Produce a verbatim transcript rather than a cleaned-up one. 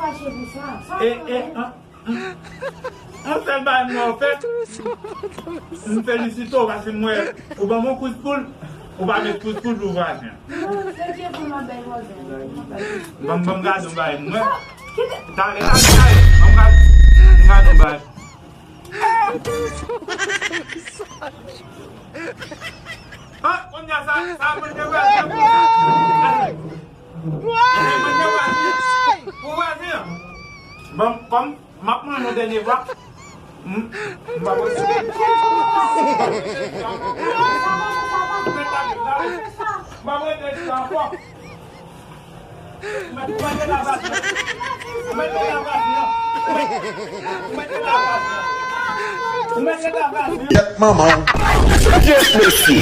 E, e, an, an, yon sèl bagay m wè w fè, m felisite w paske m wè ou ban m yon kout poul, ou pa met kout poul pou vwazen. Ban m, ban m gade yon bagay m wè. Talè, talè, talè. Ban m gade, m gade yon bagay. Ah, kounye a sa, sa manje vwazen pou sa. Manje vwazen pou vwazen. Bon, kòm m ap manje yon dènye fwa, m, m pa pral. M pa pral ankò. Yèt manman w. Yes, mesye.